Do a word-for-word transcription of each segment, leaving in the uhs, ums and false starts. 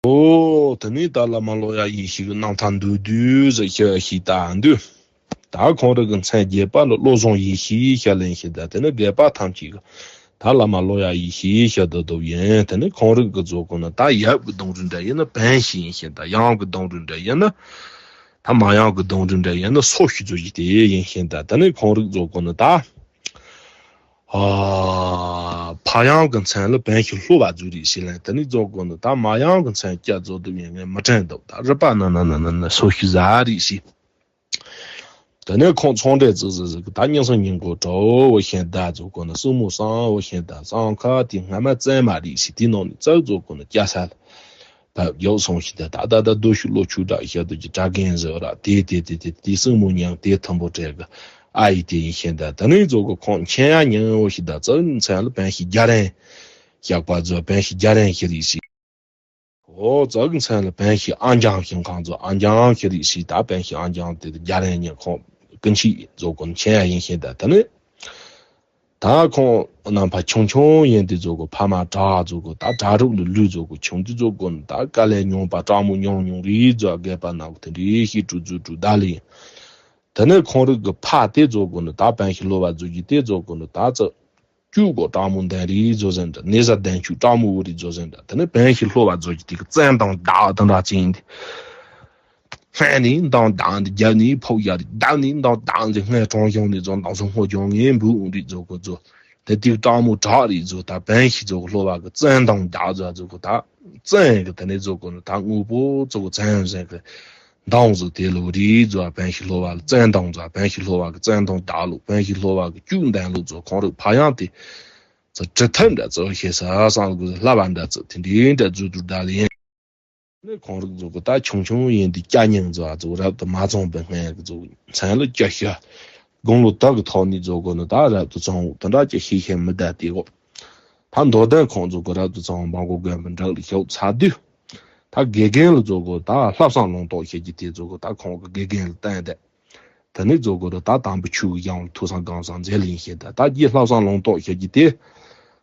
ཨོ། དེ་ནས་ད་བླ་མ་ལོ་ཡ་ཡེ་ཤེས་ཀྱི་རྣམ་ཐར་མདོར་བསྡུས་ཟེར་ཞུ་ཞིག་ད་འདུག་ད་ཁོང་རང་གི་མཚན་བརྒྱད་པ་ལ་བློ་བཟང་ཡེ་ཤེས་ཞེས་ལེན་ཞིག་ད་དེ་ནི་རྒྱལ་པ་ཐམས་ཅད་ཀྱི་ད་བླ་མ་ལོ་ཡ་ཡེ་ཤེས་ཞེས་ད་འདུག་ཡིན། དེ་ནི་ཁོང་རང་གི་རྫོགས་སྐུ་ནི་ད་ཡབ་ཀྱི་གདུང་རུས་འདྲ་ཡིན་ན་བན་ཞིག་ཡིན་ཞིག་ད་ཡང་གི་གདུང་རུས་འདྲ་ཡིན་ན་ད་མ་ཡང་གི་གདུང་རུས་འདྲ་ཡིན་ན་སོ་ཞིག་རྫོགས་ཞིག་དེ་ཡིན་ཞིག་ད་དེ་ནི་ཁོང་རང་གི་རྫོགས་སྐུ་ནི་ད། ཨ། ཕ་ཡང་གི་མཚན་ལ་བན་ཞིག་ལྷོ་བ་རྫོགས་རིགས་ཞིག་ལེན། དེ་ནི་རྫོགས་སྐུ་ནི་ད་མ་ཡང་གི་མཚན་སྐྱ་རྫོགས་དུ་ཡིན་ངས་མི་དྲན་འདུག་ད་རི་པ་ན་ན་ན་ན་ན་སོ་ཞིག་ཟ་རིགས་ཞིག་དེ་ནས་ཁོང་ཚོང་འབྲེལ་ཙི་ཙི་ཟིག་ད་སྙིང་སང་ཉིན་གོ་གྲོ་བོ་ཤེན་ད་རྫོགས་སྐུ་ནི་སྲིང་མོ་སང་བོ་ཤེན་ད་སང་ཁ་དེ་སྔ་མ་བཙན་མ་རིགས་ཞིག་དེ་ནང་ནས་ཙག་རྫོགས་སྐུ་ནི་སྐྱ་ས་ལ། ད་ཡོག་སོང་ཞིག་ད་ད་ད་ད་རྡོ་ཤུ་ལོ་ཆུ་དྲག་ཤ་དུ་ཀྱི་དྲ་རྒན་ཟེར་བ་ར་དེ་དེ་དེ་དེ་དེ་སྲིང་མོ་མྱང་དེ་ཐུམ་པོ་བྲལ་གི་ཨ་ཡི་དེ་ཡིན་ཤེན་ད་དེ་ནས་རྫོགས་སྐུ་ཁོང་མཁྱེན་ཡ་ཉན་བོ་ཞིག་ད་ཙག་མཚན་ལ་བན་ཞིག་རྒྱ་རན་ཞག་པ་རྫོགས་བན་ཞིག་རྒྱ་རན་ཤི་རིགས་ཞིག་ཨོ་ཙག་མཚན་ལ་བན་ཞིག་ཨ་འཇང་ཞིང་ཁང་རྫོགས་ཨ་འཇང་ཤི་རིགས་ཞིག་ད་བན་ཞིག་ཨ་འཇང་དེ་རྒྱ་རན་ཉན་ཁོང་ཀུན་ཤིག་རྫོགས་སྐུ་མཁྱེན་ཡ་ཡིན་ཤེན་ད་དེ་ནས། ད་ཁོང་རྣམ་པ་ཆུང་ཆུང་ཡིན་དུས་རྫོགས་སྐུ་ཕ་མ་དྲག་རྫོགས་སྐུ་ད་དྲག་རུག་ལ་ལུས་རྫོགས་སྐུ་ཆུང་དུས་རྫོགས་སྐུ་ནི་ད་དཀའ་ལས་མྱོང་པ་སྐྲག་མོ་མྱོང་མྱོང་རིགས་རྫོགས་རྒས་པ་ན་གི་དེ་འདྲའི་ཤི་དྲུག་རྫུ་དྲུག་ད་ལ་ཡིན། དེ་ནས་ཁོང་རིགས་ཀྱི་ཕ་དེ་རྫོགས་སྐུ་ནི་ད་བན་ཞིག་ལྷོ་བ་རྫོགས་ཀྱི་དེ་རྫོགས་སྐུ་ནི་ད་ཙི་ཅུ་གོ་སྐྲག་མོ་ལྡན་རིགས་རྫོགས་ཟིན་འདྲ་ནེ་ཟ་ལྡན་ཆུ་སྐྲག་མོ་བོ་རིགས་རྫོགས་ཟིན་འདྲ་དེ་ནས་བན་ཞིག་ལྷོ་བ་རྫོགས་ཀྱི་དེ་གི་བཙན་དང་བདག་དང་འདྲ་ཅིག་ཡིན་ཏེ། ཧན་ནི་འདང་དང་འདི་རྒྱབ་ནི་ཕོག་ཡ་རི་བདག་ནི་འདང་དང་འདི་སྔས་གྲོང་གཞུང་ནི་རྫོང་དང་སོང་ཧོ་གྱོང་ངའི་འབུ་འོང་རི་རྫོགས་སྐུ་རྫོགས། དེ་དུས་སྐྲག་མོ་དྲག་རི་རྫོགས་ད་བན་ཞིག་རྫོགས་ལྷོ་བ་གི་བཙན་དང་རྒྱག་རྫོགས་རྫོགས་གི་ད་བཙན་གི་དེ་ནས་རྫོགས་སྐུ་ནི་ད་དངོས་པོ་རྫོགས་སྐུ་བཙན་ཟེར་གི་འདང་རྫོགས་དེ་ལོ་རི་རྫོགས་བན་ཞིག་ལྷོ་བ་ལ་བཙན་དང་རྫོགས་བན་ཞིག་ལྷོ་བ་གི་བཙན་དང་རྒྱག་ལོ་བན་ཞིག་ལྷོ་བ་གི་བཅུག་འདན་ལོ་རྫོགས་ཁོང་རིགས་ཕ་ཡང་དེ་ཚོ་གྲི་ཐབས་འདྲ་ཚོ་ཤེས་ས་སང་གི་ལྷ་བ་འདྲ་ཚོ་དེ་འདྲའི་འདྲ་རྫུ་དུ་བདག་ལ་ཡིན། ནི་ཁོང་རིགས་རྫོགས་སྐུ་ད་ཆུང་ཆུང་ཡིན་དུས་སྐྱ་རྙིང་རྫོགས་རྫོགས་རབ་ཏུ་མ་བཙོངས་པའི་སྔས་ཀྱི་རྫོགས་མཚན་ལ་སྐྱ་ཤ། དགུང་ལོ་དག་གི་ཐོག་ནས་རྫོགས་སྐུ་ནི་ད་རབ་ཏུ་བཙོང་དེ་འདྲ་སྐྱ་ཤས་ཤས་མི་བསྡད་དེ་གོ། ད་མདོ་དོན་ཁོང་རྫོགས་སྐུ་རབ་ཏུ་བཙོང་འབངས་གོ་དགོན་པའི་འབྲུག་ལ་ཞོག་ཚར་དུས། ད་དགེ་རྒན་ལ་རྫོགས་སྐུ་ད་ལྷ་བསང་ལུང་རྟོགས་ཤེས་ཀྱི་དེ་རྫོགས་སྐུ་ད་ཁོང་གི་དགེ་རྒན་ལ་བསྟན་ཏེ། དེ་ནས་རྫོགས་སྐུ་རུ་ད་དམ་པའི་ཆོས་ཀྱི་ཡང་ཐོས་བསམ་སྒོམ་བསམ་མཛད་ལེན་བྱེད་ད་ད་རྒྱུད་ལྷ་བསང་ལུང་རྟོགས་བྱེད་ཀྱི་དེ།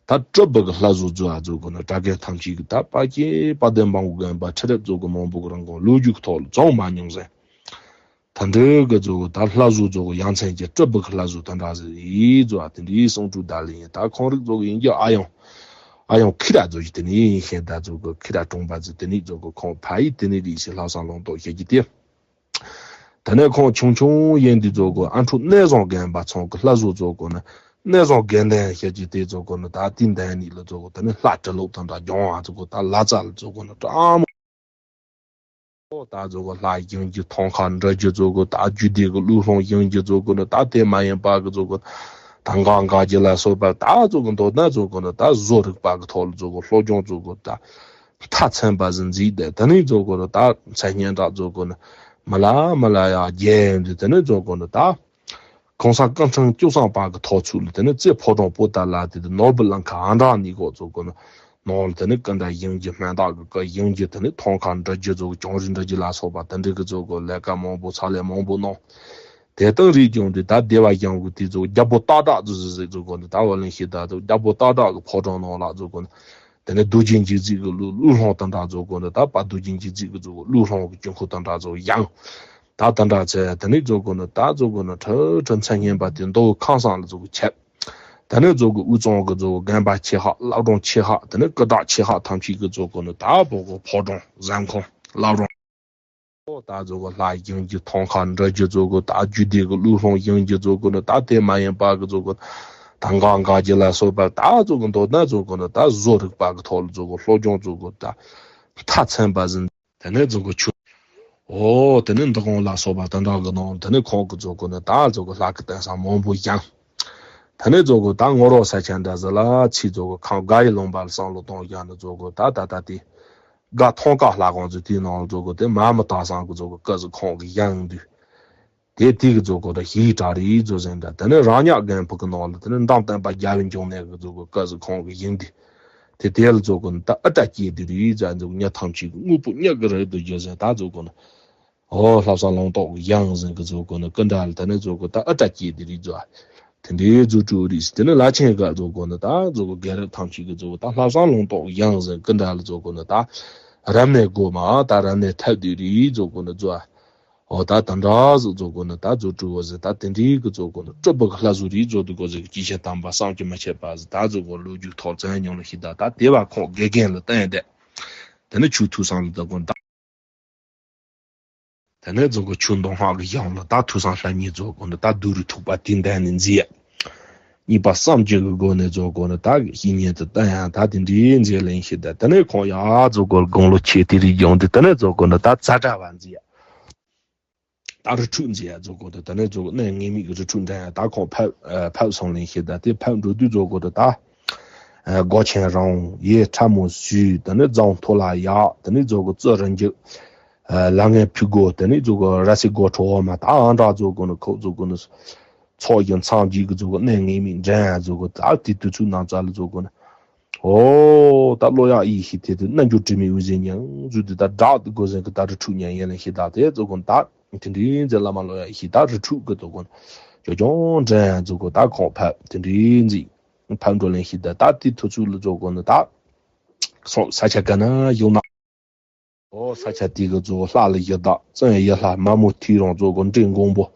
ད་སྤྲུལ་པ་གི་ལྷ་བཟོ་བཟོ་ཨ་རྫོགས་སྐུ་ནི་དྲ་རྒྱ་ཐམས་ཅད་ཀྱི་ད་དཔལ་ཆེན་དཔལ་ལྡན་འབངས་གོ་དགོན་པ་ཁྲི་རབས་རྫོགས་སྐུ་མང་པོ་གི་རིང་གོང་ལོ་རྒྱུས་ཀྱི་ཐོག་ལ་བྱུང་མ་མྱོང་ཟེར། ད་འདི་གི་རྫོགས་སྐུ་ད་ལྷ་བཟོ་རྫོགས་སྐུ་ཡ་མཚན་གྱི་སྤྲུལ་པ་གི་ལྷ་བཟོ་ད་འདྲ་ཟེར་ཡིས་རྫོགས་ཨ་དེ་འདྲའི་གསུང་སྤྲུལ་ད་ལེ་ཡིན་ད་ཁོང་རིགས་རྫོགས་སྐུ་ཡིན་གྱི་ཨ་ཡང་། ཨ་ཡང་ཁི་ར་རྫོགས་ཀྱི་དེ་ནས་ཡིན་ཤེས་ད་རྫོགས་སྐུ་ཁི་ར་གྲོང་པ་ཟེར་དེ་ནས་རྫོགས་སྐུ་ཁོང་ཕ་ཡིས་དེ་ནས་རིགས་ཤེས་ལྷ་བསང་ལུང་རྟོགས་བྱེད་ཀྱི་དེ། དེ་ནས་ཁོང་ཆུང་ཆུང་ཡིན་དུས་རྫོགས་སྐུ་ཨ་འཕྲོ་གནས་བཟང་དགོན་པ་ཚང་གི་ལྷ་བཟོ་རྫོགས་སྐུ་ནི་གནས་བཟང་དགེ་ལྡན་ཞེས་ཀྱི་དེ་རྫོགས་སྐུ་ནི་ད་དེ་འདན་ནི་ལ་རྫོགས་སྐུ་དེ་ནི་ལྷ་སྤྲུལ་ལོག་དང་འདྲ་སྦྱོང་བ་རྫོགས་སྐུ་ད་ལྷ་རྩ་ལ་རྫོགས་སྐུ་ནི་བཀྲ་མོ། ད་རྫོགས་སྐུ་ལྷ་ཡིན་གྱི་ཐང་ཁ་འདྲ་རྒྱུ་རྫོགས་སྐུ་ད་རྒྱུད་སྡེ་གི་ཀླུ་སློང་ཡིན་གྱི་རྫོགས་སྐུ་ནི་ད་དེ་མ་ཡིན་པ་གི་རྫོགས་སྐུ་ད་འགག་འགག་རྒྱུ་ལ་སོགས་པ་ད་རྫོགས་སྐུ་མདོར་ན་རྫོགས་སྐུ་ནི་ད་བཟོ་རིག་པ་གི་ཐོག་ལ་རྫོགས་སྐུ་སློབ་སྦྱོང་རྫོགས་སྐུ་ད། མཐའ་ཚན་པ་ཟིན་རྫིག་དེ་དེ་ནས་རྫོགས་སྐུ་ནི་ད་མཚན་སྙན་གྲགས་རྫོགས་སྐུ་ནི་མི་ལ་མི་ལ་ཡང་རྒྱལ་ཡོང་དུས་དེ་ནས་རྫོགས་སྐུ་ནི་ད་གོང་ས་སྐུ་ཕྲེང་བཅུ་གསུམ་པ་གི་ཐོག་ཚུད་ལ་དེ་ནས་རྩེ་ཕོ་བྲང་པོ་ཏ་ལ་དེ་དུ་ནོར་བུ་གླིང་ཁ་ཨ་འདྲ་ནི་གོ་རྫོགས་སྐུ་ནི་ནོར་ལ་དེ་ནས་ཀུན་ད་ཡིན་གྱི་སྨན་བདག་གི་ཀ་ཡིན་གྱི་དེ་ནས་ཐང་ཁ་འདྲ་རྒྱུ་རྫོགས་སྐུ་གྱང་རི་འདྲ་རྒྱུ་ལ་སོགས་པ་དེ་འདྲའི་གི་རྫོགས་སྐུ་ལས་ཀ་མང་པོ་ཚ་ལས་མང་པོ་གནང་། དེ་དང་རིགས་ཀྱང་དེ་ད་སྡེ་བ་ཡང་གི་དེ་རྫོགས་རྒྱལ་པོ་སྟག་བྲག་རྫོགས་ཟིག་ཟིག་རྫོགས་སྐུ་ནི་ད་བ་ལན་ཤེས་ད་རྫོགས་རྒྱལ་པོ་སྟག་བྲག་གི་ཕོ་བྲང་ནང་ལ་རྫོགས་སྐུ་ནི། དེ་ནས་རྡོ་རྗེ་འཇིགས་བྱེད་ཀྱི་ཀླུ་ཀླུ་སློང་དང་འདྲ་རྫོགས་སྐུ་ནི་ད་པ་རྡོ་རྗེ་འཇིགས་བྱེད་ཀྱི་རྫོགས་སྐུ་ཀླུ་སློང་གི་དཀྱིལ་འཁོར་དང་འདྲ་རྫོགས་ཡང་། ད་དེ་འདྲ་ཚེ་དེ་ནས་རྫོགས་སྐུ་ནི་ད་རྫོགས་སྐུ་ནི་ཁྲི་ཁྲི་མཚན་སྙན་པ་དེ་མདོ་ཁམས་གསུམ་ལ་རྫོགས་སྐུ་ཁྱབ། དེ་ནས་རྫོགས་སྐུ་དབུས་གཙང་གི་རྫོགས་སྐུ་དགོན་པ་ཆེ་ཁག་བླ་བྲང་ཆེ་ཁག་དེ་ནས་སྐུ་བགྲེས་ཆེ་ཁག་ཐམས་ཅད་ཀྱི་རྫོགས་སྐུ་ནི་ད་བོད་ཀྱི་ཕོ་བྲང་གཟིམ་ཁང་བླ་བྲང་། ད་རྫོགས་སྐུ་ལྷ་ཡིན་གྱི་ཐང་ཁ་འདྲ་རྒྱུ་རྫོགས་སྐུ་ད་རྒྱུད་སྡེ་གི་ཀླུ་སློང་ཡིན་གྱི་རྫོགས་སྐུ་ནི་ད་དེ་མ་ཡིན་པ་གི་རྫོགས་སྐུ་ད་འགག་འགག་རྒྱུ་ལ་སོགས་པ་ད་རྫོགས་སྐུ་མདོར་ན་རྫོགས་སྐུ་ནི་ད་བཟོ་རིག་པ་གི་ཐོག་ལ་རྫོགས་སྐུ་སློབ་སྦྱོང་རྫོགས་སྐུ་ད་མཐའ་ཚན་པ་ཟིན། དེ་ནས་རྫོགས་སྐུ་ཆོས། ཨོ་དེ་ནས་འདི་གོང་ལ་སོགས་པ་དེ་འདྲ་གི་ནང་དེ་ནས་ཁོང་གི་རྫོགས་སྐུ་ནི་ད་རྫོགས་སྐུ་ལྷ་གི་རྟེན་ས་མང་པོ་བཞེངས། དེ་ནས་རྫོགས་སྐུ་ད་ངོ་རོག་ས་ཆ་འདྲ་ཟེར་ལ་ཚིག་རྫོགས་སྐུ་ཁང་དགའ་ཡི་ལུང་པ་ལ་བསམ་བློ་གཏོང་བཞག་ནས་རྫོགས་སྐུ་ད་ད་ད་དེ། དགའ་ཐང་དཀར་ལྷ་ཁང་ཚོ་དེའི་ནང་ལ་རྫོགས་སྐུ་དེ་མ་མི་དག་སང་གི་རྫོགས་སྐུ་སྐུ་གཟུགས་ཁོང་གི་ཡང་འདུས། དེ་དེ་གི་རྫོགས་སྐུ་དེ་ཞིག་གྲ་རེ་རྫོགས་ཟིན་འདྲ་དེ་ནས་རང་ཉག་རྒན་ཕུག་གི་ནང་ལ་དེ་ནས་འབྲོམ་སྟོན་པ་རྒྱལ་བའི་འབྱུང་གནས་གི་རྫོགས་སྐུ་སྐུ་གཟུགས་ཁོང་གི་ཡིན་འདུས། དེ་དེ་ལ་རྫོགས་སྐུ་ནི་ད་ཨ་ཏྲ་སྐྱེས་དེ་རེད་ཟེར་རྫོགས་མྱི་ཐམས་ཅད་ཀྱི་དངོས་པོ་མྱི་གི་རིགས་དུ་བརྗོད་ཟིན་ད་རྫོགས་སྐུ་ནི། ཨོ་ལྷ་བསང་ལུང་རྟོགས་ཀྱི་ཡང་ཟིན་གྱི་རྫོགས་སྐུ་ནི་ཀུན་འདྲ་ལ་དེ་ནས་རྫོགས་སྐུ་ད་ཨ་ཏྲ་སྐྱེས་དེ་རིགས་རྫོགས། དེ་འདྲའི་རྫོགས་སྤྲུལ་རིགས་སུ་དེ་ནི་ལ་ཆེན་ག་རྫོགས་སྐུ་ནི་ད་རྫོགས་སྐུ་རྒྱལ་རབས་ཐམས་ཅད་ཀྱི་རྫོགས་སྐུ་ད་ལྷ་བསང་ལུང་རྟོགས་ཀྱི་ཡང་ཟིན་ཀུན་འདྲ་ལ་རྫོགས་སྐུ་ནི་ད། རབ་གནས་དགོ་མ་ད་རབ་གནས་ཐབས་དེ་རིགས་ཛོ་གོ་ནི་ཛོ། འོ་ད་དམ་དྲག་ཟིག་ཛོ་གོ་ནི་ད་ཛོ་ཀྲུ་བོ་ཟིག་ད་དེ་འདྲའི་གི་ཛོ་གོ་ནི་སྤྲུལ་པ་གི་ལྷ་ཟུར་རིགས་ཛོ་དུ་གོ་ཟིག་གི་ཅི་བྱེད་དམ་པ་བསམ་གྱིས་མི་ཁྱབ་པ་ཟིག་ད་ཛོ་གོ་ལོ་རྒྱུས་ཐོག་བཙན་ཉམས་ལ་ཤི་ད་ད་དེ་བ་ཁོང་དགེ་རྒན་ལ་བསྟན་ཏེ། དེ་ནི་ཆུ་ཐུག་སང་ལ་ཛོ་གོ་ནི་ད། དེ་ནས་རྫོང་གི་ཆུ་མདོ་སྔགས་ཀྱི་ཞིང་ལ་ད་ཐོས་བསམ་ལྷ་མིའི་རྫོང་གོ་ནས་ད་རྡོ་རུ་ཐུག་པ་དེ་འདྲ་ནས་མཛེས། གཉིས་པ་བསམ་བརྗོད་ཀྱི་སྒོ་ནས་རྫོང་གོ་ནས་ད་བཤེས་གཉེན་དུ་བསྟེན་ཡང་ད་དེ་འདྲའི་མཛེས་ལེན་ཞིག་ད་དེ་ནས་ཁོང་ཡར་རྫོང་གོ་དགུང་ལོ་ཆེ་དེ་རིགས་ཡོང་དུས་དེ་ནས་རྫོང་གོ་ནས་ད་ཛ་དྲག་པ་མཛེས། ད་རི་ཁྲོད་མཛེས་ཡ་རྫོང་གོ་ནས་དེ་ནས་རྫོང་གོ་གནས་ངེས་མེད་ཀྱི་རི་ཁྲོད་འདྲ་ཡ་ད་ཁོང་ཕེབས་ཕེབས་སོང་ལེན་ཞིག་ད་དེ་ཕེབས་འགྲོ་དུས་རྫོང་གོ་ནས་ད། སྒོ་ཆེན་རང་ཡེ་ཁྲ་མོ་སུས་དེ་ནས་རྫོང་མཐོ་ལ་ཡག་དེ་ནས་རྫོང་གི་རྩི་རུ་འཇུག་ལ་ངན་ཕུ་གོ་དེ་ནས་རྫོང་གི་ར་སི་སྒོ་ཁྲོ་བོ་མ་ད་ཨང་དྲག་རྫོང་གོ་ནས་ཁོག་རྫོང་གོ་ནས་ཚོགས་ཀྱི་མཚམས་རྒྱུད་ཀྱི་རྫོང་གི་གནས་ངེས་མེད་འདྲེན་ཡ་རྫོང་གོ་ད་དེ་དུས་ཚོད་ནང་ཙ་ལ་རྫོང་གོ་ནས་ཨོ་ད་བློ་ཡག་ཡིད་ཤེས་དེ་དུས་རྣལ་འབྱོར་དྲི་མེད་འོད་ཟེར་ཉང་རྫུས་དུས་ད་བྲག་ཏུ་སྒོ་ཟེར་གི་ད་རི་ཁྲོད་ཉང་ཡེ་ལེན་ཤེས་ད་དེ་རྫོང་གོ་ནས་ད་དེ་འདྲའི་མཛད་བླ་མ་བློ་ཡག་ཡིད་ཤེས་ད་རི་ཁྲོད་ཀྱི་རྫོང་གོ་ནས་ཅོ་ཅོང་འདྲེན་ཡ་རྫོང་གོ་ད་ཁོང་ཕེབས་དེ་འདྲའི་མཛད། ཕར་འགྲོ་ལེན་ཞིག་ད་ད་དེ་ཐུ་ཚུགས་ལ་རྫོགས་དགོས་ནི་ད། སོང་ས་ཆ་ག་ན་ཡོང་ན། ཨོ་ས་ཆ་དེ་གི་རྫོགས་ལྷ་ལ་ཡི་དྭགས་བཙན་ཡི་ལྷ་མ་མོ་ཐུའི་རོང་རྫོགས་དགོས་འདྲེ་མགོན་པོ།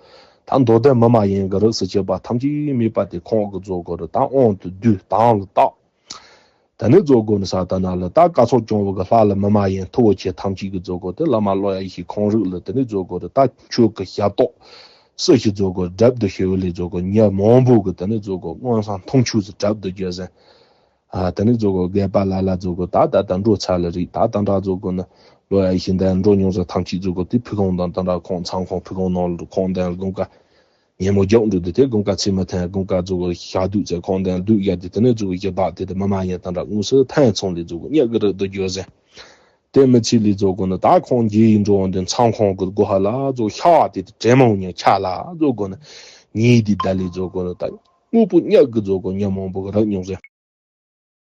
ད་མདོ་སྡེ་མི་མ་ཡིན་གི་རིགས་སུ་སྐྱེས་པ་ཐམས་ཅད་མེད་པ་དེ་ཁོང་གི་རྫོགས་དགོས་རེད་ད་དབང་དུ་བསྡུས་དང་ལ་བཏགས། ད་ནི་རྫོགས་དགོས་ནི་ས་ད་ན་ལ་ད་ཀ་ཚོགས་སྐྱོང་བ་གི་ལྷ་ལ་མི་མ་ཡིན་མཐུ་བོ་ཆེ་ཐམས་ཅད་ཀྱི་རྫོགས་དགོས་དེ་བླ་མ་བློ་ཡག་ཡེ་ཤེས་ཁོང་རིགས་ལ་ད་ནི་རྫོགས་དགོས་རེད་ད་ཆོས་ཀྱི་ཞབས་ཏོག་སུ་ཞིག་རྫོགས་དགོས་སྒྲུབ་ཏུ་ཞུ་བ་ལས་རྫོགས་དགོས་ཉ་མང་པོ་གི་ད་ནི་རྫོགས་དགོས་མངོན་སུམ་མཐོང་ཆོས་སུ་གྲབ་ཏུ་བརྗོད་ཟིན། ཨ་ད་ནི་རྫོགས་དགོས་དགོས་པ་ལ་ལ་རྫོགས་དགོས་ད་ད་ད་འགྲོ་ཚར་ལ་རིགས་ད་ད་འདྲ་རྫོགས་དགོས་ནི་ལོ་ཡ་ཡི་ཤིན་ད་འགྲོ་མྱོང་ས་ཐམས་ཅད་རྫོགས་དགོས་དེ་ཕུ་ཁུང་དང་ད་འདྲ་ཁོང་ཚང་ཁོང་ཕུ་ཁུང་ནང་ལ་ཁོང་དན་དགོན་ཀ་ཉེ་མོ་རྒྱག་འགྲོ་དུས་དེ་དགོན་ཀ་ཚེ་མི་ཐན་དགོན་ཀ་རྫོགས་དགོས་ཞག་དུས་ཚེ་ཁོང་དན་ལུས་ཡ་དེ་དེ་ནི་རྫོགས་དགོས་ཞི་བདག་དེ་དེ་མི་མ་ཡིན་ད་འདྲ་དངོས་སུ་ཐན་ཚོང་ལས་རྫོགས་དགོས་གཉག་གི་རིགས་དུ་བརྗོད་ཟིན། དེ་མི་ཚེ་ལས་རྫོགས་དགོས་ནི་ད་ཁོང་རྗེས་ཡི་འགྲོ་འོང་དེ་མཚང་ཁོང་གི་སྒོ་ཧ་ལ་རྫོགས་ཤ་བ་དེ་དེ་དྲེ་མོང་ཉེ་ཆ་ལ་རྫོགས་དགོས་ནི་ཉེ་དེ་ད་ལས་རྫོགས་དགོས་ནི་ད་དངོས་པོ་གཉག་གི་རྫོགས་དགོས་ཉ་མང་པོ་གི་རབ་མྱོང་ཟིན།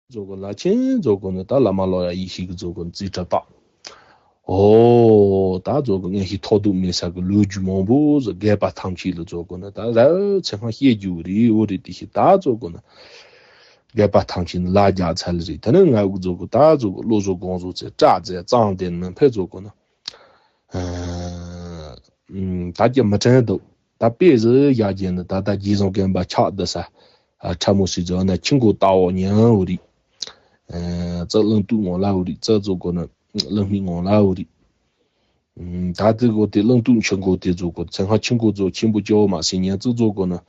རྫོགས་དགོས་ལ་ཆེན་རྫོགས་དགོས་ནི་ད་བླ་མ་ལོ་ཡ་ཡེ་ཤེས་ཀྱི་རྫོགས་དགོས་ནི་རྩིས་ཁྲ་བཏགས། ཨོ། ད་རྫོགས་དགོས་ངན་ཤེས་ཐོག་རྡུགས་མེད་ས་གི་ལོ་རྒྱུས་མང་པོ་ཟིག་རྒས་པ་ཐམས་ཅད་ལ་རྫོགས་དགོས་ནི་ད་ར་ཚེ་སྔ་བཤད་རྒྱུ་རེད་འོ་རེད་དེ་ཤི་ད་རྫོགས་དགོས་ནི། རྒས་པ་ཐམས་ཅད་ནི་ལ་རྒྱག་ཚར་ལེ་རེད་དེ་ནི་ང་གི་རྫོགས་དགོས་ད་རྫོགས་དགོས་བློ་བཟོ་དགོངས་བཟོ་ཚེ་སྐྲག་ཚེ་གཙང་དེ་ནི་ཕེ་རྫོགས་དགོས་ནི། ད་ཀྱི་མི་དྲན་འདུག་ད་དཔེ་ཟིག་ཡག་རྒྱན་ནི་ད་ལྟ་རྗེས་བཟུང་རྒན་པ་ཆགས་བསྡད་ས། ཨ་ཁྲ་མོ་སི་ཛོ་ན་ཆི་མགོ་ལྟ་བོ་ཉན་འུ་རི། ཨ་རྩ་གླང་དུག་ངོ་ལ་འུ་རི་རྩ་ཛོ་གོ་ན་གླང་མི་ངོ་ལ་འུ་རི། ད་དེ་གོ་དེ་གླང་དུག་ཆི་མགོ་དེ་ཛོ་གོ་ཚེ་སྔ་ཆི་མགོ་ཛོ་ཆེན་པོ་ཅོ་མ་སི་ཉན་རྩ་ཛོ་གོ་ན།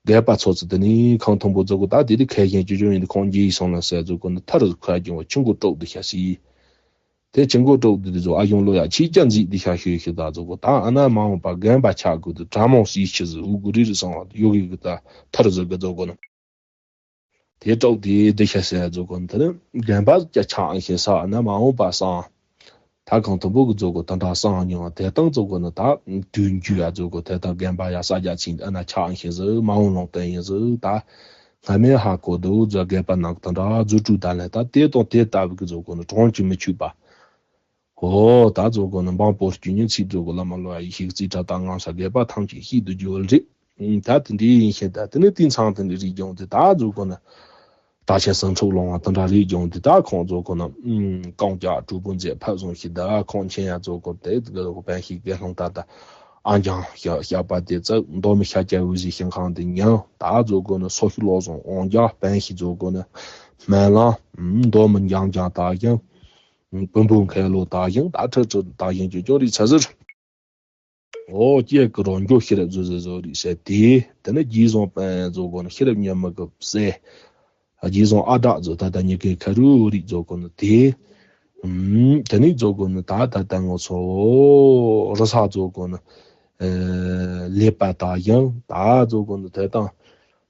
རྒས་པ་ཚོ་ཚོ་དེ་ནི་ཁང་ཐང་པོ་ཛོ་གོ་ད་དེ་དེ་ཁ་ཞན་ཅོ་ཅོ་ཡིན་དེ་ཁོང་རྗེས་སོང་ལ་ཟེར་ཛོ་གོ་ན་ཐར་ཁ་རྒྱུང་བ་ཆི་མགོ་དཀྲོག་དེ་ཤ་སི། དེ་ཆེན་པོ་དཀྲོག་དུས་དེ་ཚོ་ཨ་གཞུང་ལོ་ཡ་ཆེས་ཀྱང་མཛེས་དེ་ཤ་ཤོད་ཤི་ད་ཚོ་གོ་ད་ཨ་ན་མ་འོངས་པ་རྒན་པ་ཆགས་དགོས་དུ་དྲ་མོང་སྲིད་ཤི་ཟི་འུ་གུ་རི་རི་སོང་བ་ཡོ་གི་གི་ད་ཐར་ཟི་གི་ཚོ་གོ་ན། དེ་དཀྲོག་དེ་དེ་ཤ་ཟེར་ཚོ་གོ་ན་དེ་ནི་རྒན་པ་ཀྱ་ཆགས་ཤི་ས་ཨ་ན་མ་འོངས་པ་སང་། ད་གང་དུ་འབུ་གི་ཚོ་གོ་ད་འདྲ་སང་ཉོ་དེ་དང་ཚོ་གོ་ན་ད་དུས་འཇུ་ཡ་ཚོ་གོ་དེ་དང་རྒན་པ་ཡ་ས་རྒྱ་ཆིན་ཨ་ན་ཆགས་ཤི་ཟི་མ་འོངས་ལོང་དེ་ཡིན་ཟི་ད། སྔ་མའི་ཧ་གོ་དུ་ཛ་རྒས་པ་ནང་དུ་འདྲ་རྫུ་འཕྲུལ་དང་ལས་ད་དེ་དང་དེ་ལྟ་བུ་གི་རྫོགས་དགོས་ནི་གྲོང་གི་མི་ཆུད་པ། ཨོ་ད་རྫོགས་དགོས་ནི་འབངས་པོ་སྐྱོན་ཉིན་ཚིག་རྫོགས་དགོས་བླ་མ་ལོ་ཡ་ཡེ་ཤེས་རྩིས་ཁྲ་དང་ངང་ས་རྒས་པ་ཐམས་ཅད་ཤིན་ཏུ་འགྱུར་བ་རེད། ད་དེ་འདྲའི་ཡིན་ཞེས་ད་དེ་ནི་དེང་སང་དེ་འདྲའི་རིགས་ཀྱང་དེ་ད་རྫོགས་དགོས་ནི། ད་ཆེན་སང་འཕྲོག་ལོང་བ་དེ་འདྲ་རིགས་ཀྱང་དེ་ད་ཁོང་རྫོགས་དགོས་ནི། རྐང་རྒྱག་གྲུ་པོ་མཛད་ཕབ་བཟུང་ཞིག་ད་ཁོང་ཆེན་ཡ་རྫོགས་དགོས་དེ་དེ་གི་བན་ཞིག་དགེ་སློང་ད་ད། ཨང་རྒྱང་ཤ་ཤ་པ་དེ་ཙག་མདོ་མི་ཤ་རྒྱ་འུ་ཟི་ཤིང་ཁང་དེ་ཉང་ད་རྫོགས་དགོས་ནི་སོ་ཤུ་ལོ་ཟོང་ཨོང་རྒྱ་བན་ཞིག་རྫོགས་དགོས་ནི་སྨན་ལང་མདོ་མི་འགྱང་འགྱང་ད་ཞང་བུམ་བུམ་མཁལ་ལོ་ད་ཞང་ད་ཁྲི་ཁྲི་ད་ཞང་ཅོ་ཅོ་རི་ཚ་ཟིར། ཨོ་ཀྱེ་ཀི་རོ་འགྱོ་ཤེས་རབ་ཟོ་ཟི་ཟོ་རི་ཟེར་དེ་དེ་ནི་རྗེས་བཟུང་པན་རྫོགས་དགོས་ནི་ཤེས་རབ་ཉི་མ་གི་སྲས། རྗེས་བཟུང་ཨ་བྲག་རྫོགས་ད་ལྟ་ཉི་གེ་ཁ་རུ་རིགས་རྫོགས་དགོས་ནི་དེ། ཨུམ། དེ་ནས་རྫོགས་དགོས་ནི་ད་ད་ལྟ་ང་ཚོ་རི་ས་རྫོགས་དགོས་ནི། ཨེ། ལེགས་པ་དག་ཡང་ད་རྫོགས་དགོས་ནི་དེ་དང་།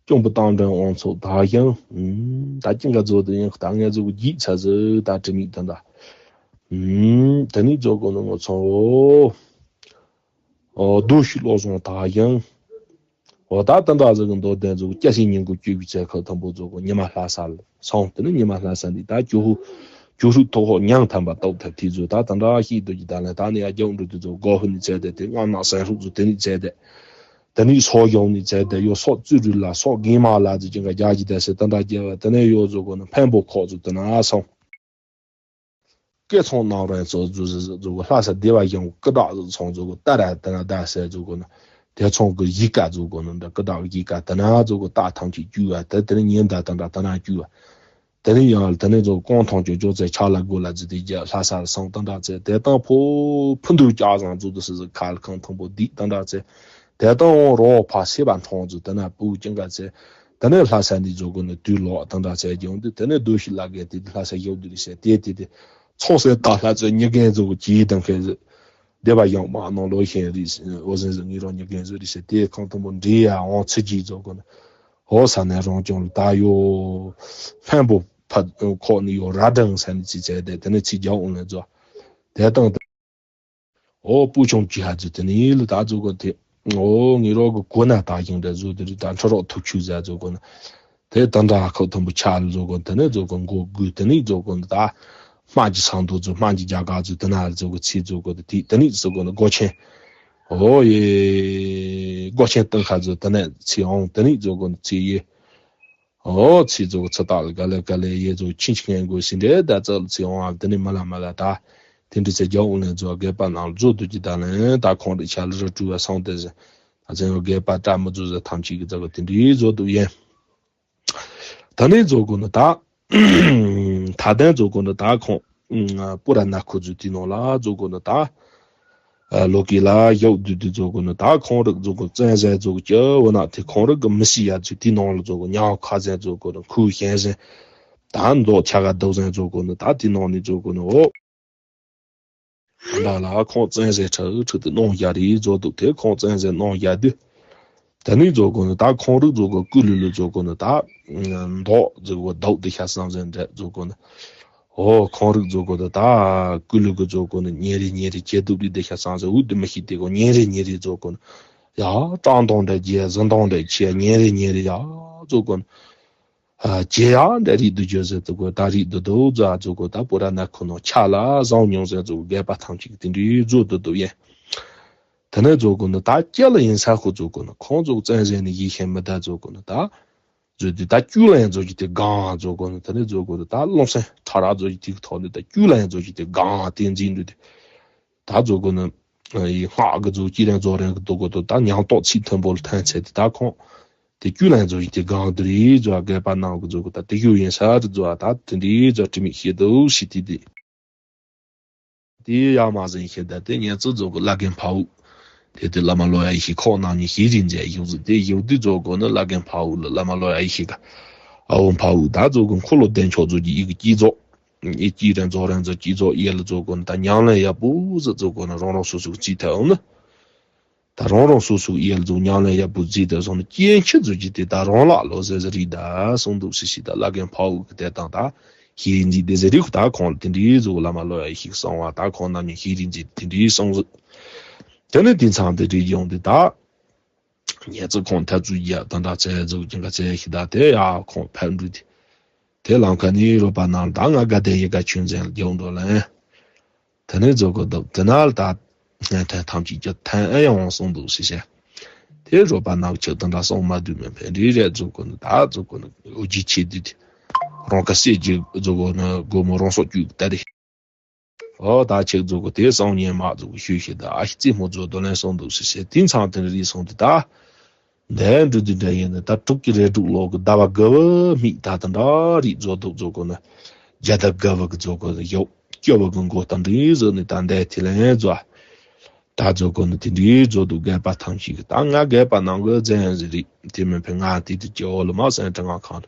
སྐྱོང་བུ་བཏང་འདྲེན་དབང་ཚོགས་དག་ཡང་། ཨུམ། ད་ཅི་འགའ་རྫོགས་དེ་ཡང་ད་ངས་རྫོགས་རྒྱུས་ཚ་ཟི་ད་དྲི་མིག་དོན་ད། ཨུམ། དེ་ནས་རྫོགས་དགོས་ནི་ང་ཚོ། ཨོ། རྡོ་ཤུ་ལོ་ཟོང་དག་ཡང་། འོ་ད་ད་འདྲ་ཟིག་གི་མདོ་དོན་ཚོ་སྐྱ་སེང་ཉིན་གུང་བཅུ་བའི་ཚེ་ཁག་དང་པོ་ཚོ་གོ་ཉི་མ་ལྷ་ས་ལ་སོང་དེ་ནི་ཉི་མ་ལྷ་ས་འདི་ད་ཇོ་ཧུ་ཇོ་ཧྲུག་ཐོག་ཧོ་ཉང་ཐམ་པ་ཏོག་ཐབ་དེ་ཚོ་ད་ད་འདྲ་ཤིག་ཏུ་ཀྱི་ད་ལན་ད་ནི་ཡ་རྒྱང་འགྲོ་དུས་ཚོ་གོ་ཧུ་ནི་ཚེ་དེ་དེ་སྔ་ན་སན་ཧྲུག་ཚོ་དེ་ནི་ཚེ་དེ་དེ་ནི་སོ་ཡོང་ནི་ཚེ་དེ་ཡོ་སོ་ཙུ་རུ་ལ་སོ་གི་མ་ལ་ཚེ་ཅིང་ག་རྒྱ་ཀྱི་དེ་སེ་ད་འདྲ་རྒྱལ་བ་དེ་ནི་ཡོ་ཚོ་གོ་ནི་འཕན་པོ་ཁོག་ཚོ་དེ་ན་སོང་། སྐད་ཚོང་གནང་རན་ཚོ་ཛུ་ཛུ་ཛུ་གོ་ལྷ་ས་སྡེ་བ་གཞུང་སྐུ་དྲག་ཚོང་ཛུ་གོ་ཏ་ར་ཏ་ན་ད་སེ་ཛུ་གོ་ན་དེ་ཚོང་གི་གཞིས་ཀ་ཛུ་གོ་ན་འདི་སྐུ་དྲག་གཞིས་ཀ་ཏ་ན་ཛུ་གོ་ཏ་ཐང་ཅིག་བཅུ་བ་དེ་དེ་ནི་ཉིན་ད་ཏ་ན་ད་ཏ་ན་བཅུ་བ། དེ་ནི་ཡང་དེ་ནི་ཛུ་གོང་ཐང་ཅིག་ཅོག་ཙེ་ཆ་ལ་གོ་ལ་ཛི་དེ་རྒྱ་ལྷ་ས་སང་ཏ་འདྲ་ཙེ་དེ་དང་ཕོ་ཕུ་འདུ་ལྕགས་བཟང་ཛུ་དུ་སི་ཟི་ཁ་ལ་ཁང་ཐང་པོ་དིག་ཏ་འདྲ་ཙེ་དེ་དང་འོང་རོ་ཕ་སེ་བ་མཐོང་ཛུ་དེ་ན་པུ་ཅིང་ག་ཙེ། དེ་ནས་ལྷ་ས་འདི་ཛུ་གོ་ནི་དུས་ལོག་དང་འདྲ་ཚད་ཀྱང་འདུག་དེ་ནས་རྡོ་ཤི་ལ་གེ་དེ་ལྷ་ས་ཡོད་འདུག་རེད་ཟེར་དེ་དེ་དེ་ཚོང་སེ་ད་ལྷ་ཚོད་ཉི་གན་ཛུ་གོ་གྱིས་དང་ཁེ་ཟི་སྡེ་བ་ཡང་མ་ནང་ལོ་ཤེན་རེད། འོ་ཟེན་ཟི་ངི་རོ་ཉི་གན་ཟི་རེད་ཟེར་དེ་ཁང་དང་པོ་འདྲེ་ཡ་འོང་ཚི་གྱིས་ཛུ་གོ་ནི་འོ་ས་ནས་རང་ཀྱང་ལ་ད་ཡོ་ཕན་པོ་ཕ་ཁོག་ནི་ཡོ་ར་དྲང་ས་ནི་ཚི་ཚད་དེ་དེ་ནས་ཚི་རྒྱ་འོང་ལ་ཛོ་དེ་དང་། ཨོ་སྤུ་ཆུང་གི་ཧ་ཛི་དེ་ནི་ལ་ད་ཛུ་གོ་དེ། ཨོ་ངི་རོག་གི་གོ་ན་ད་ཡིན་འདྲ་ཛུ་དེ་རི་ད་ཁྲ་རོག་ཐུག་ཆུ་ཟ་ཛུ་གོ་ན། དེ་ད་འདྲ་ཁོ་ཐུམ་བུ་ཆ་ལ་ཛུ་གོ་དེ་ནི་ཛུ་གོ་མགོ་དགུ་དེ་ནི་ཛུ་གོ་ད། སྨན་གྱི་སང་དུ་ཛུ་སྨན་གྱི་རྒྱ་གར་ཛུ་དེ་ན་ཛུ་གོ་ཚི་ཛུ་གོ་དེ་དེ་དེ་ནི་ཛུ་གོ་ན་སྒོ་ཆེན། ཨོ་ཡེ། སྒོ་ཆེན་སྟག་ཁ་ཛུ་དེ་ནི་ཚི་འོང་དེ་ནི་ཛུ་གོ་ན་ཚི་ཡེ། ཨོ་ཚིག་ཛུ་གོ་ཚི་ཏག་ལ་ག་ལེ་ག་ལེ་ཡེ་ཛུ་ཆིན་ཆིན་གོ་སི་འདྲེ་ད་ཙག་ལ་ཚིག་འོང་ཨ་དེ་ནི་མ་ལ་མ་ལ་ད། དེ་འདྲི་ཚེ་རྒྱ་འུ་ལེན་ཛུ་དགེ་པ་ནང་ཛུ་དུ་ཅི་ད་ལེན་ད་ཁོང་རི་ཆ་ལ་རི་ཀྲུ་བ་སང་དེ་ཟེ། ད་ཚེ་དགེ་པ་བཀྲ་མི་ཛུ་ཟེ་ཐམས་ཅད་ཀྱི་ཛ་གོ་དེ་འདྲི་ཛུ་དུ་ཡེ། ད་ནི་ཛུ་གོ་ནི་ད། ད་ལྟའི་ཛུ་གོ་ནི་ད་ཁོང་། པུ་ར་ན་ཁུ་ཛུ་དེ་ནོ་ལ་ཛུ་གོ་ནི་ད། ལོ་ཀི་ལ་ཡོག་དུས་དུས་ཛོ་གོ་ནི་ད་ཁོང་རིག་ཛོ་གོ་བཙན་ཟེར་ཛོ་གོ་ཅི་འོ་ན་དེ་ཁོང་རིག་གི་མི་སི་ཡ་ཛུ་དེ་ནང་ལ་ཛོ་གོ་ཉག་ཁ་ཟེར་ཛོ་གོ་ནི་ཁུ་ཞན་ཟེར་ད་མདོ་ཆ་ག་དོ་ཟེར་ཛོ་གོ་ནི་ད་དེ་ནང་ནི་ཛོ་གོ་ནི་འོ། ད་ལ་ཁོང་བཙན་ཟེར་ཁྲག་ཁྲག་དེ་ནང་ཡ་རི་ཛོ་དུ་དེ་ཁོང་བཙན་ཟེར་ནང་ཡ་དུས། ད་ནི་ཛོ་གོ་ནི་ད་ཁོང་རིག་ཛོ་གོ་ཀུ་ལུ་ལུ་ཛོ་གོ་ནི་ད་མདོ་ཛོ་གོ་དོག་དེ་ཤ་སང་ཟེར་འདྲ་ཛོ་གོ་ནི། ཨོ་ཁོང་རིག་ཛོ་གོ་ནི་ད་ཀུ་ལུ་གི་ཛོ་གོ་ནི་ཉེ་རེ་ཉེ་རེ་ཁྱེད་དུ་བི་དེ་ཤ་སང་ཟེར་འུ་དུ་མི་ཤི་དེ་གོ་ཉེ་རེ་ཉེ་རེ་ཛོ་གོ་ནི། ཡ་ཀྲང་དང་འདྲ་རྒྱལ་ཟིན་དང་འདྲ་ཁྱེད་ཉེ་རེ་ཉེ་རེ་ཡ་ཛོ་གོ་ནི། ཨ་ཁྱེད་ཡ་འདྲ་རིག་དུ་བརྗོད་ཟེར་དུ་གོ་ད་རིག་དུ་དོ་ཛོ་ཛོ་གོ་ད་པུ་ར་ན་ཁོ་ནོ་ཆ་ལ་བཟང་མྱོང་ཟེར་ཛོ་གོ་རྒས་པ་ཐམས་ཅད་དེ་འདྲའི་ཛོ་དུ་དུ་ཡེ། དེ་ནས་ཛོ་གོ་ནི་ད་ཁྱེད་ལ་ཡིན་ས་ཁོ་ཛོ་གོ་ནི་ཁོང་ཛོ་བཙན་ཟེར་ནི་ཡིད་ཤེས་མི་ད་ཛོ་གོ་ནི་ད། ཛོ་དུ་ད་ཀྱུ་ལ་ཡང་ཛོ་ཅི་དེ་གང་ཛོ་གོ་ནི་ད་ནི་ཛོ་གོ་ནི་ད་ལོང་སེ་ཁྲ་ར་ཛོ་ཅི་དེ་ཐོག་ནི་ད་ཀྱུ་ལ་ཡང་ཛོ་ཅི་དེ་གང་དེ་འཛིན་འདུག་དེ། ད་ཛོ་གོ་ནི། ཡི་སྔགས་གི་ཛོ་ཅི་རེན་ཛོ་རེན་གི་དོ་གོ་དོ་ད་ཉང་ཏོག་ཚིག་མཐོན་པོ་ལ་ཐན་ཚེ་དེ་ད་ཁོང་། དེ་ཀྱུ་ལ་ཡང་ཛོ་ཅི་དེ་གང་དུ་རི་ཛོ་རྒས་པ་ནང་གི་ཛོ་གོ་ད་དེ་ཡུ་ཡིན་ས་རི་ཛོ་ད་དེ་འདི་ཛོ་དྲི་མི་ཤེས་དོ་ཤི་དེ་དེ། དེ་ཡ་མ་ཟིན་ཤེས་ད་དེ་ཉེ་ཚུ་ཛོ་གོ་བླ་རྒན་ཕ་བུ། དེ་དེ་བླ་མ་ལོ་ཡ་ཡི་ཤི་ཁོག་ནང་ནི་ཤི་རིན་ཛེ་ཡུག་ཟི་དེ་ཡུག་དེ་ཛོ་གོ་ནི་བླ་རྒན་ཕ་བུ་ལ་བླ་མ་ལོ་ཡ་ཡི་ཤི་ག་ཨ་བུ་ཕ་བུ་ད་ཛོ་གོ་ཁོ་ལོ་བདེན་ཆོག་ཛོ་ཅི་ཡི་གི་ཅི་ཛོ། ཨེ་ཅི་རེན་ཛོ་རེན་ཛོ་ཅི་ཛོ་ཨེ་ལ་ཛོ་གོ་ནི་ད་ཉང་ལ་ཡ་པུ་ཟི་ཛོ་གོ་ནི་རོང་རོང་སུ་སུ་ཅི་ཐ་འོ་ནི། ད་རོང་རོང་སུ་སུ་ཨེ་ལ་ཛོ་ཉང་ལ་ཡ་པུ་ཅི་ཐ་སོང་ནི་ཅི་ཨེ་ཁྱི་ཛོ་ཅི་དེ་ད་རོང་ལ་ལོ་ཟེ་ཟེ་རི་ད་སོང་འདུག་སི་སི་ད་བླ་རྒན་ཕ་བུ་གི་དེ་དང་ད་ཤི་རིན་ཛི་དེ་ཟེ་རི་ཁུ་ད་ཁོང་ལ་དེ་འདྲི་ཛོ་བླ་མ་ལོ་ཡ་ཡི་ཤི་གི་སོང་བ་ད་ཁོང་རྣམ་གཉིས་ཤི་རིན་ཛི་དེ་འདྲི་སོང་ཟི། དེ་ནི་དེ་མཚམས་དེ་འདྲི་ཡོང་དེ་ད། ཉེ་ཚུ་ཁོང་ཐ་ཚུ་ཡ་ད་ད་ཚེ་ཛོ་ཅི་ག་ཚེ་ཤི་ད་དེ་ཡ་ཁོང་ཕན་འགྲུ་དེ། དེ་ལམ་ཁ་ནི་རོ་པ་ནང་ད་ང་དགའ་དེ་ཡི་ག་ཆུན་ཚན་རྒྱུ་འགྲོ་ལན། དེ་ནས་ཛོ་གོ་འདུག་དེ་ན་ལ་ད་ངན་ཐན་ཐམས་ཅད་ཀྱི་ཐན་ཨེ་ཡོང་སོང་འདུག་ཞེས་བཤད། དེ་རོ་པ་ནང་ཆུ་དང་འདྲ་སོང་མ་དུས་མེད་ཕན་རི་རེད་ཛོ་གོ་ནི་ད་ཛོ་གོ་ནི་འོ་ཇི་ཆེ་དུས་དེ། རོང་ཁ་སེ་ཇི་ཛོ་གོ་ནི་སྒོ་མོ་རོང་སོག་ཅུག་ད་དེ། ཨོ་ད་ཆེག་ཛོ་གོ་དེ་སང་ཉིན་མ་ཛོ་གོ་ཤུ་ཤི་ད་ཨ་ཤི་ཙི་མོ་ཛོ་དོ་ལན་སོང་འདུག་ཞེས་བཤད་དེ་མཚམས་དེ་རི་སོང་དུས་ད། འདས་འགྲོ་དུས་འདྲ་ཡིན་ནི་ད་དྲུག་གི་རེ་དྲུག་ལོ་གི་ཟླ་བ་དགུ་བའི་མིག་ད་ད་འདྲ་རིག་ཛོ་དུག་ཛོ་གོ་ནི། རྒྱ་ད་དགུ་བ་གི་ཛོ་གོ་ནི་ཡོག་སྐྱོ་བ་གི་མགོ་ད་འདྲི་ཟོ་ནི་ད་འདས་དེ་ལན་ཛོ། ད་ཛོ་གོ་ནི་དེ་འདྲི་ཛོ་དུག་རྒས་པ་ཐམས་ཅད་གི་ད་ང་རྒས་པ་ནང་གི་རྫན་ཟི་རིག་དེ་མིན་ཕེ་ང་དེ་དུ་སྐྱེ་བོ་ལ་མ་སེང་དྲི་ང་ཁང་ལ་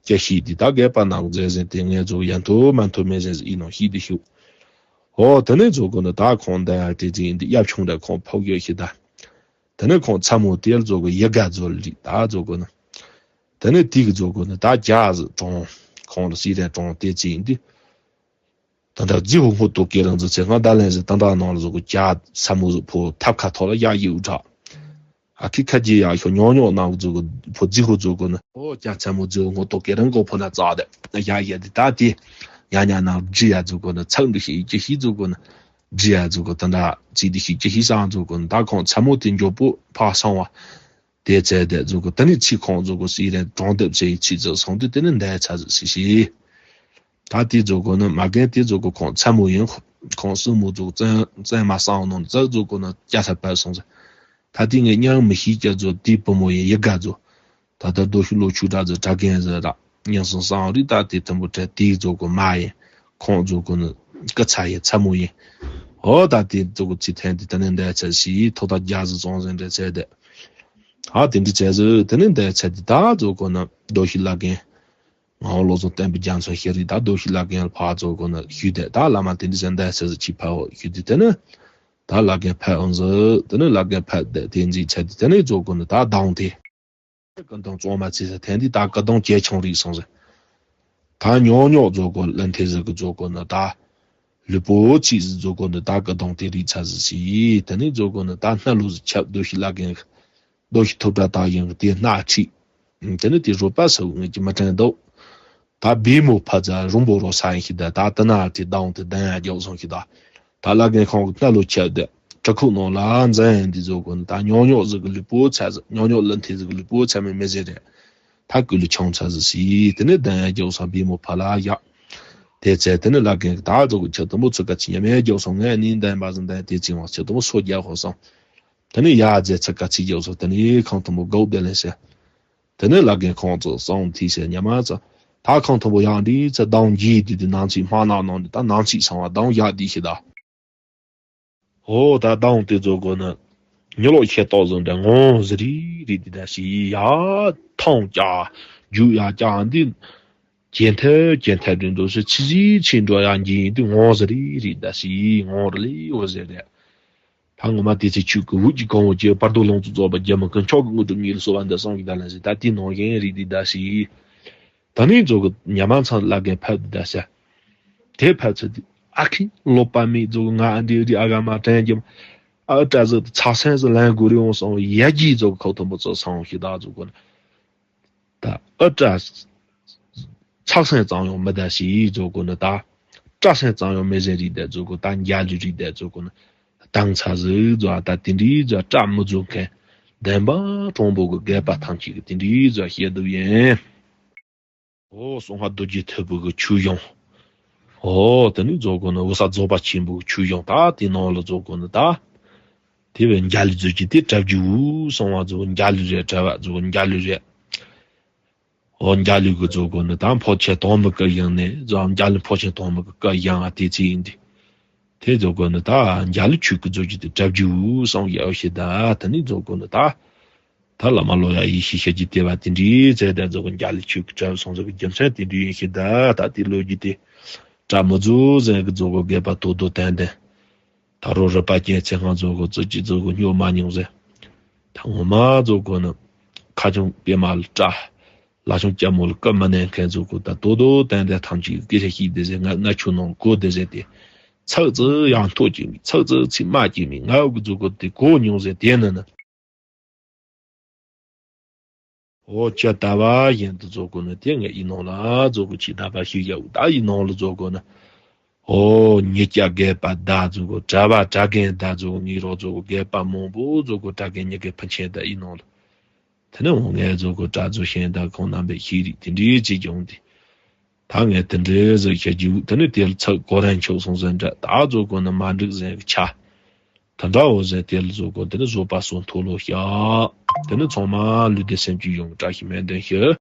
སྐྱེ་ཤི་དེ་ད་རྒས་པ་ནང་གི་རྫན་ཟི་དེ་ངས་ཛོ་ཡན་ཐོ་མན་ཐོ་མེ་ཟན་ཟི་ཡིན་ནོ་ཤི་དེ་ཤུ། ཨོ་དེ་ནས་ཛོ་གོ་ནི་ད་ཁོང་འདས་དེ་ཟི་ཡིན་དེ་ཡབ་ཆུང་འདྲ་ཁོང་ཕོག་ཡོད་ཤི་ད། དེ་ནས་ཁོང་ཚ་མོ་དེ་ལ་ཛོ་གོ་ཡི་ག་ཛོ་ལ་རིག་ད་ཛོ་གོ་ནི། དེ་ནས་དེ་གི་ཛོ་གོ་ནི་ད་རྒྱ་ཟི་གྲོང་ཁོང་ལ་སི་རེ་གྲོང་དེ་ཙི་ཡིན་དུས། ད་ལྟ་རྫི་ཧུ་སྔོ་ཏོ་སྐེ་རང་ཛི་ཚེ་སྔ་ད་ལན་ཟི་ད་འདྲ་ནང་ལ་ཛོ་གོ་རྒྱ་ཚ་མོ་ཟི་ཕོ་ཐབ་ཁ་ཐོག་ལ་ཡ་ཡི་འུ་དྲག་ཨ་ཁི་ཁ་རྗེ་ཡ་ཤོ་ཉོ་ཉོ་ནང་གི་ཛོ་གོ་ཕོ་རྫི་ཧུ་ཛོ་གོ་ནི་ཨོ་རྒྱ་ཚ་མོ་རྫི་ཧུ་སྔོ་ཏོ་སྐེ་རང་གོ་ཕོ་ན་ཙག་དེ་ཡ་ཡ་དི་ད་དེ་ཉ་ཉ་ནང་རྫི་ཡ་ཛོ་གོ་ནི་ཚག་འདི་ཤི་ཅི་ཤི་ཛོ་གོ་ནི། འདྲི་ཡ་ཛུ་གོ་ད་འདྲ་ཙི་འདི་ཤི་ཅི་ཤི་སང་ཛུ་གོ་ད་ཁོང་ཚ་མོ་དེ་མགྱོགས་པོ་ཕ་སང་བ། དེ་ཚེ་དེ་ཛུ་གོ་ད་ནི་ཚི་ཁོང་ཛུ་གོ་སི་རེ་གྲོང་དེབ་ཚེ་ཡི་ཚི་ཛུ་སང་དུ་དེ་ནི་འདའི་ཚ་ཟུ་སི་ཤི། ད་དེ་ཚོ་གོ་ནི་མ་རྒན་དེ་ཚོ་གོ་ཁོང་མཚན་མོ་ཡིན། ཁོང་སྲིང་མོ་ཚོ་བཙན་བཙན་མ་སང་ནང་ཙག་ཚོ་གོ་ནི་སྐྱ་ས་བབས་སོང་ཟེར། ད་དེ་ངས་མྱང་མི་ཤེས་ཀྱ་ཚོ་དེ་བུ་མོ་ཡིན་ཡི་ག་ཚོ། ད་ལྟ་རྡོ་ཤུ་ལོ་ཆུ་དྲག་ཚོ་དྲ་རྒན་ཟེར་ར། མྱང་སང་སང་རི་ད་དེ་དུམ་བུ་དྲ་དེ་ཚོ་གོ་མ་ཡིན། ཁོང་ཚོ་གོ་ནི་སྐུ་ཚ་ཡིན་མཚན་མོ་ཡིན། ཨོ་ད་དེ་ཚོ་གོ་ཚི་ཐན་དེ་ད་ནི་འདའ་ཚ་ཞིག་ཐོག་ད་རྒྱ་ཟི་ཙོང་ཟེར་འདྲ་ཚད་དེ། ཨ་དེ་འདྲ་ཚད་ཟི་དེ་ནི་འདའ་ཚད་དེ་ད་ཚོ་གོ་ནི་རྡོ་ཤུ་ལ་རྒན། ངག་དབང་བློ་བཟང་བསྟན་པའི་རྒྱ་མཚོ་ཤེས་རིག་ད་རྡོ་ཤུ་ལ་རྒན་ཕར་ཚོ་གོ་ནི་ཞུས་ཏེ་ད་བླ་མ་དེ་འདྲ་ཟེར་འདའ་ཚ་ཟི་ཆི་ཕ་འོ་ཞུས་ཏེ་དེ་ནི་ད་ལ་རྒན་ཕ་འོང་ཟི་དེ་ནི་ལ་རྒན་ཕ་དེ་དེ་འཛིན་ཚད་དེ་དེ་ནི་ཚོ་གོ་ནི་ད་སྡང་དེ་ཀི་དང་བཙོང་མ་ཚེ་ཟི་ཐན་དེ་ད་ཀི་དང་ཇེ་ཆུང་རིག་སོང་ཟི། ད་ཉོག་ཉོག་ཚོ་གོ་ལ་འཐེ་ཟི་གི་ཚོ་གོ་ནི་ད་ལུས་པོ་ཚིག་ཟི་ཚོ་གོ་ནི་ད་ཀི་དང་དེ་རིག་ཚ་ཟི་ཞིག་དེ་ནི་ཚོ་གོ་ནི་ད་སྣ་ལུ་ཟི་ཆབ་རྡོ་ཤུ་ལ་རྒན། རྡོ་ཤུ་ཐུབ་དྲག་དག་ཡང་དེ་སྣ་ཁྲིད། དེ་ནི་དེ་རོ་པ་ས་བུ་ངེད་ཀྱི་མི་དྲན་འདུག་ད་བི་མོ་ཕ་ཛ་རུང་པོ་རོ་ས་ཡིན་ཤི་ད་ད་ད་ན་དེ་ད་འོང་དེ་ད་ཡང་རྒྱོག་སོང་ཤི་ད། ད་ལ་རྒན་ཁོང་གི་སྣ་ལོ་ཆད་དེ་གྲི་ཁུག་ནང་ལ་འཛིན་ཡིན་དེ་ཚོ་གོ་ནི་ད་ཉོག་ཉོག་ཟིག་གི་ལུས་པོ་ཚ་ཟིག་ཉོག་ཉོག་ལ་འཐེ་ཟིག་གི་ལུས་པོ་ཚ་མི་མི་ཟེར་རེད། ད་ཀུ་ལུ་ཆང་ཚ་ཟིག་ཞིག་དེ་ནི་ད་ཡང་རྒྱོག་སོང་བི་མོ་ཕ་ལ་ཡག་དེ་ཚེ་དེ་ནི་ལ་རྒན་གི་ད་ཚོ་གི་ཆ་དུམ་བུ་ཚུ་ག་ཚི་ཉམས་ཡང་རྒྱོག་སོང་ངས་ནི་འདན་པ་ཟིན་ད་དེ་ཚི་བང་ཆ་དུམ་བུ་སོ་རྒྱག་ཧོ་སོང་། དེ་ནས་ཡར་རྫས་ཚིག་ག་ཚིག་རྒྱག་སོང་། དེ་ནས་ཁང་མཐོན་པོ་སྒོག་བསྡད་ལེ་ཟེར། དེ་ནས་ལ་རྒན་ཁོང་ཚོ་སོང་ཐིག་ཟེར་ཉ་མ་ཚོ། ད་ཁང་མཐོན་པོ་ཡང་འདི་ཚེ་སྡང་གི་འདི་དེ་ནང་ཚིག་སྨག་ནག་ནང་འདི་ད་ནང་ཚིག་སང་བ་སྡང་ཡག་འདི་ཤི་ད། ཨོ་ད་སྡང་དེ་ཚོ་གོ་ནི། ཉི་ལོག་ཁྱེད་ཏོག་བཟོ་འདྲ་ངོ་ཟི་རི་རི་འདི་ད་ཤི་ཡ། ཐང་ཀྱ་རྒྱུ་ཡ་ཀྱ་འདི། གྱེན་ཐལ་གྱེན་ཐལ་དྲིན་དུ་སུ་ཆི་ཟི་ཆི་འགྲོ་ཡང་གྱིན་དུ་ངོ་ཟི་རི་རི་ད་ཤི་ངོ་རི་ལི་འོ་ཟེར་རེད། ད་ངོ་མ་དེ་ཚེ་ཆུ་གི་འུ་ཅི་གང་འུ་ཅི་བར་དོ་ལོངས་སུ་རྫོགས་པ་རྒྱ་མི་ཀུན་མཆོག་གི་དངོས་གྲུབ་ཉིད་ལ་གསོལ་བ་འདེབས་སོང་གི་ད་ལན་ཟེར་ད་དེ་ནང་བཞིན་རིགས་འདི་ད་ཞིག་ད་ནི་ཚོ་གི་ཉ་མ་ཚང་ལ་རྒན་ཕབ་འདི་ད་ཟེར། དེ་ཕབ་ཚེ་དེ་ཨ་ཁི་ལོ་པ་མི་ཚོ་གི་ང་ཨ་འདི་འདི་ཨ་ག་མ་དྲན་གྱི་ཨ་བྲ་ཟེར་ཚ་སེན་ཟེར་ལན་གོ་རི་འོང་སོང་ཡ་གྱི་ཚོ་གི་ཁོ་ཐོན་པོ་ཚོ་སང་ཞིག་ད་ཚོ་གི་ནི། ད་ཨ་བྲ། ཚག་སེན་གཙང་ཡོང་མི་ད་ཞིག་ཡིག་རྫོགས་དགོས་ནི་ད། བཀྲ་སེན་གཙང་ཡོང་མི་ཟེར་རིགས་དེ་རྫོགས་དགོས་ད་འཇའ་ལུས་རིགས་དེ་རྫོགས་དགོས་ནི། དང་ཚ་ཟིག་རྫོགས་ད་དེ་འདྲའི་རྫོགས་བཀྲ་མི་རྫོགས་མཁན། བདེན་པ་གྲོང་པོ་གི་རྒས་པ་ཐམས་ཅད་ཀྱི་དེ་འདྲའི་རྫོགས་བཤད་སྡུག་ཡིན། ཨོ་སོང་ཧ་རྡོ་རྗེ་ཐེབ་བུ་གི་ཆུ་ཡོང་། ཨོ་དེ་ནི་རྫོགས་དགོས་ནི་འོ་ས་རྫོགས་པ་ཆེན་པོ་གི་ཆུ་ཡོང་ད་དེ་ནང་ལ་རྫོགས་དགོས་ནི་ད། དེ་བས་འཇའ་ལུས་རྫོགས་ཀྱི་དེ་གྲབ་རྒྱུ་སོང་བ་རྫོགས་འཇའ་ལུས་རེད་གྲབ་བ་རྫོགས་འཇའ་ལུས་རེད། འོ་འཇའ་ལུས་ཀྱི་རྫོགས་དགོས་ནི་ད་འཕོ་ཆེན་དོང་མི་སྐད་ཡང་ནས་རྫོགས་འཇའ་ལུས་འཕོ་ཆེན་དོང་མི་གི་སྐད་ཡང་ཨ་དེ་ཚེ་ཡིན་ཏེ། དེ་རྫོགས་དགོས་ནི་ད་འཇའ་ལུས་ཆོས་ཀྱི་རྫོགས་ཀྱི་དེ་གྲབ་རྒྱུ་སོང་ཡག་ཤི་ད་དེ་ནི་རྫོགས་དགོས་ནི་ད། ད་བླ་མ་ལོ་ཡ་ཡེ་ཤེས་ཤེས་ཀྱི་ལྟེ་བ་དེ་འདྲའི་ཚེ་ད་རྫོགས་འཇའ་ལུས་ཆོས་ཀྱི་གྲབ་སོང་ཟེར་གི་རྒྱུ་མཚན་དེ་འདྲའི་ཡིན་ཤི་ད་ད་དེ་ལོ་རྒྱུས་དེ། གྲབ་མི་རྫོགས་ཟེར་གི་རྫོགས་གི་རྒས་པ་དོ་དོ་ཏན་ཏན། ད་རོ་རི་པ་ཅན་ཚེ་སྔ་རྫོགས་གི་རྫོགས་ཀྱི་རྫོགས་གི་སྨྱོ་མ་མྱོང་ཟེར། ད་ངོ་མ་རྫོགས་དགོས་ནི། ཁ་ཆུང་པད་མ་ལ་སྐྲག་ལ་ཆུང་སྐྱ་མོ་ལ་སྐུ་མི་ནན་མཁན་རྫོགས་གི་ད་དོ་དོ་ཏན་ཏན་ཐམས་ཅད་ཀྱི་སྐད་ཆ་ཤིག་བདེ་ཟེར་ང་ང་ཆུ་ནང་གོ་བདེ་ཟེར་ཏེ། ཚག་ཙི་ཡང་ཐོག་ཅིག་མི་ཚག་ཙི་ཚིག་མ་ཅིག་མི་ང་འུ་གི་རྫོགས་གི་དེ་གོ་མྱོང་ཟེར་དེ་ནི་ནི། འོ་ཅི་ལྟ་བ་བཞིན་དུ་རྫོགས་དགོས་ནི་དེ་ངས་ཡིན་ནོ་ལ་རྫོགས་དགོས་ཅི་ལྟ་བ་ཞིག་ཡག་ད་ཡིན་ནོ་ལ་རྫོགས་དགོས་ནི། ཨོ་ཉིད་ཀྱ་རྒས་པ་ད་རྫོགས་དགོས་གྲྭ་བ་གྲྭ་རྒན་ད་རྫོགས་ངེས་རོགས་རྫོགས་དགོས་རྒས་པ་མང་པོ་རྫོགས་དགོས་གྲྭ་རྒན་ཉི་རྒས་ཕན་ཆད་ད་ཡིན་ནོ་ལ། དེ་ནས་འོ་ངས་རྫོགས་དགོས་གྲྭ་རྫོགས་ཤེས་ད་ཁོང་རྣམ་པའི་ཤེས་རིག་དེ་འདྲའི་ཅིག་ཡོང་དེ། ད་ངས་དེ་འདྲའི་ཟིག་བཤད་རྒྱུ་དེ་ནི་དེ་ལ་ཚགས་གོ་རན་ཆོག་སོང་ཟེར་འདྲ་ད་རྫོགས་དགོས་ནི་མ་འགྲིག་ཟེར་གི་ཆ། ད་འདྲ་འོ་ཟེར་དེ་ལ་བཟོ་དགོས་དེ་ནི་བཟོད་པ་སོགས་མཐོལ་ལོ་བཤགས། དེ་ནི་ཚང་མ་ལུས་བདེ་སེམས་སྐྱིད་ཡོང་བཀྲ་ཤིས་སྨོན་འདུན་ཞུ།